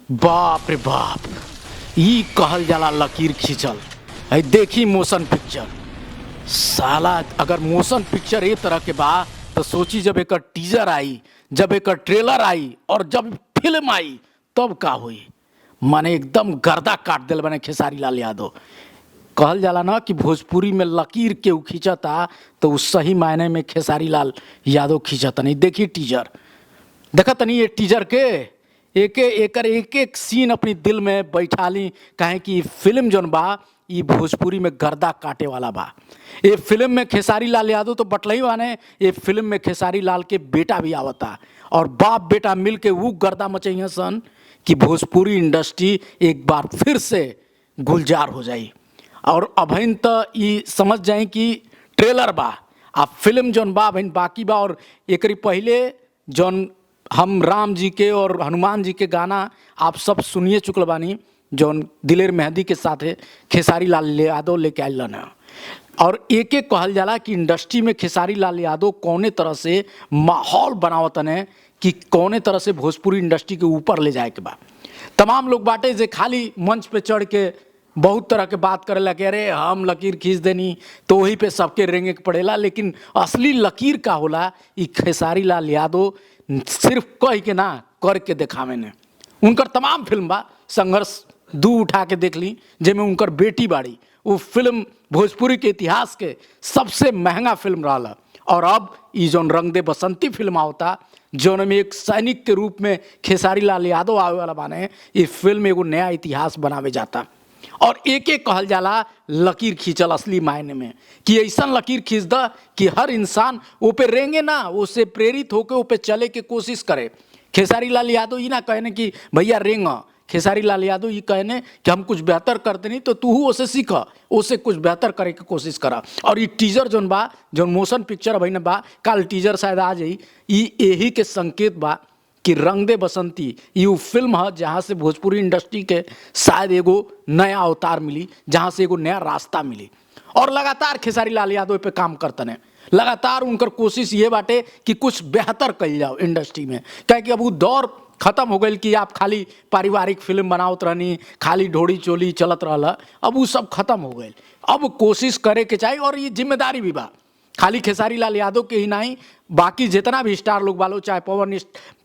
बाप रे बाप, ई कहल जाला लकीर खींचल। है देखी मोशन पिक्चर। साला अगर मोशन पिक्चर ए तरह के बा तो सोची जब एकर टीजर आई, जब एकर ट्रेलर आई और जब फिल्म आई तब का होई। माने एकदम गर्दा काट दिल बने खेसारी लाल यादव। कहल जाला ना कि भोजपुरी में लकीर केहू खींचता तो उ सही मायने में खेसारी लाल यादव खींचता नहीं। देखी टीजर, देखा तनी ये टीजर के एक एकर एक एक सीन अपनी दिल में बैठा ली, काहे कि फिल्म जौन बा ई भोजपुरी में गर्दा काटे वाला बा। ये फिल्म में खेसारी लाल यादव तो बटलही बाने, ये फिल्म में खेसारी लाल के बेटा भी आवता और बाप बेटा मिल के वो गर्दा मचैया सन कि भोजपुरी इंडस्ट्री एक बार फिर से गुलजार हो जाई। और अभइन तो ई समझ जाई कि ट्रेलर बा आ फिल्म जौन बा अभइन बाकी बा। और एकरी पहले जौन हम राम जी के और हनुमान जी के गाना आप सब सुनिए चुकल बानी, जौन दिलेर मेहंदी के साथे खेसारी लाल यादव लेके आयल रहन। और एक एक कहल जाला कि इंडस्ट्री में खेसारी लाल यादव कौने तरह से माहौल बनावतने कि कौने तरह से भोजपुरी इंडस्ट्री के ऊपर ले जाए के बा। तमाम लोग बाटे जे खाली मंच पे चढ़ के बहुत तरह के बात करेला कि अरे हम लकीर खींच देनी, तो वही पे सबके रेंगे के पड़ेला। लेकिन असली लकीर का होला ई खेसारी लाल यादव सिर्फ कह के ना करके देखावे ने। उनकर तमाम फिल्म बा, संघर्ष दू उठा के देख ली जेमें उनकर बेटी बाड़ी, वो फिल्म भोजपुरी के इतिहास के सबसे महंगा फिल्म रहा। और अब ई जौन रंग दे बसंती फिल्म आवता, जौन में एक सैनिक के रूप में खेसारी लाल यादव आवे वाला बाने, ये फिल्म एगो नया इतिहास बनावे जाता। और एक एक कहल जाला लकीर खींचल असली मायने में कि ऐसा लकीर खींच द कि हर इंसान वो पे रेंगे ना, उसे प्रेरित होके वो पे चले के कोशिश करे। खेसारी लाल यादव ये ना कहने कि भैया रेंग, खेसारी लाल यादव ये कहने कि हम कुछ बेहतर करते नहीं तो तू उसे सीख, उसे कुछ बेहतर करे के कोशिश करा। और ये टीजर जौन बा, जौन मोशन पिक्चर भई बा, काल टीजर शायद आ जाई, ई यही के संकेत बा कि रंग दे बसंती ये उ फिल्म है जहाँ से भोजपुरी इंडस्ट्री के शायद एगो नया अवतार मिली, जहाँ से एगो नया रास्ता मिली। और लगातार खेसारी लाल यादव पे काम करतने, लगातार उनकर कोशिश ये बाटे कि कुछ बेहतर कल जाओ इंडस्ट्री में। काहे कि अब वो दौर खत्म हो गई कि आप खाली पारिवारिक फिल्म बनावत रहनी, खाली ढोड़ी चोली चलत रहला, अब वो सब खत्म हो गई। अब कोशिश करे के चाहिए और ये जिम्मेदारी भी बा, खाली खेसारी लाल यादव के ही नहीं, बाकी जितना भी स्टार लोग बालो, चाहे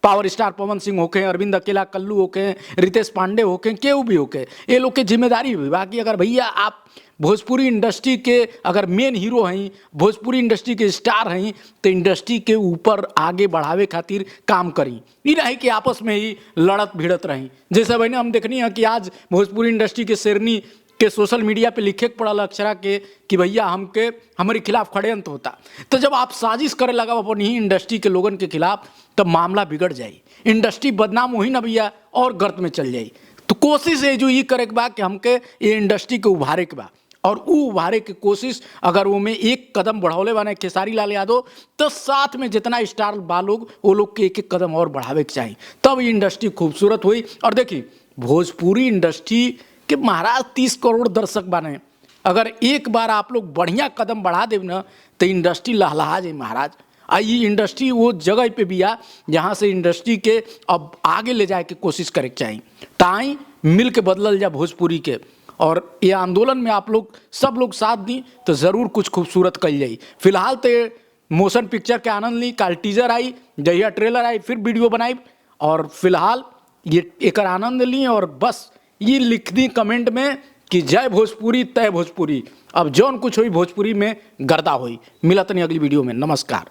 पावर स्टार पवन सिंह होके, अरविंद अकेला कल्लू होके, रितेश पांडे होके, केहू भी होके, ये लोग के जिम्मेदारी भी। बाकी अगर भैया आप भोजपुरी इंडस्ट्री के अगर मेन हीरो हैं, भोजपुरी इंडस्ट्री के स्टार हैं, तो इंडस्ट्री के ऊपर आगे बढ़ावे खातिर काम करी। ये नहीं कि आपस में ही लड़त भिड़त रहीं। जैसे बहने हम देखनी है कि आज भोजपुरी इंडस्ट्री के शेरनी के सोशल मीडिया पे लिखे के पड़ल अक्षरा के कि भैया हमके हमारे खिलाफ खड़े अंत होता। तो जब आप साजिश करे लगा अपन ही इंडस्ट्री के लोगन के खिलाफ, तब मामला बिगड़ जाई, इंडस्ट्री बदनाम हुई ना भैया और गर्त में चल जाई। तो कोशिश ये जो ये करे के बा कि हमके ये इंडस्ट्री के उभारे के बा, और उ उभारे के कोशिश अगर वो में एक कदम बढ़ौले बाने खेसारी लाल यादव, तो साथ में जितना स्टार बा लोग वो लोग के एक एक कदम और बढ़ावे के चाहिए, तब इंडस्ट्री खूबसूरत हुई। और देखिए भोजपुरी इंडस्ट्री के महाराज 30 करोड़ दर्शक बाने, अगर एक बार आप लोग बढ़िया कदम बढ़ा देव ना तो इंडस्ट्री लहलहा जाए महाराज। आ ये इंडस्ट्री वो जगह पे भी आ जहाँ से इंडस्ट्री के अब आगे ले जाए के कोशिश करे के चाहिए, ताई मिल के बदलल जा भोजपुरी के। और ये आंदोलन में आप लोग सब लोग साथ दी तो ज़रूर कुछ खूबसूरत कल जाई। फिलहाल तो मोशन पिक्चर के आनंद ली, काल टीजर आई, जहिया ट्रेलर आई फिर वीडियो बनाई, और फिलहाल ये एकर आनंद ली। और बस ये लिख दी कमेंट में कि जय भोजपुरी तय भोजपुरी। अब जौन कुछ हुई भोजपुरी में गर्दा हुई। मिलत नहीं अगली वीडियो में, नमस्कार।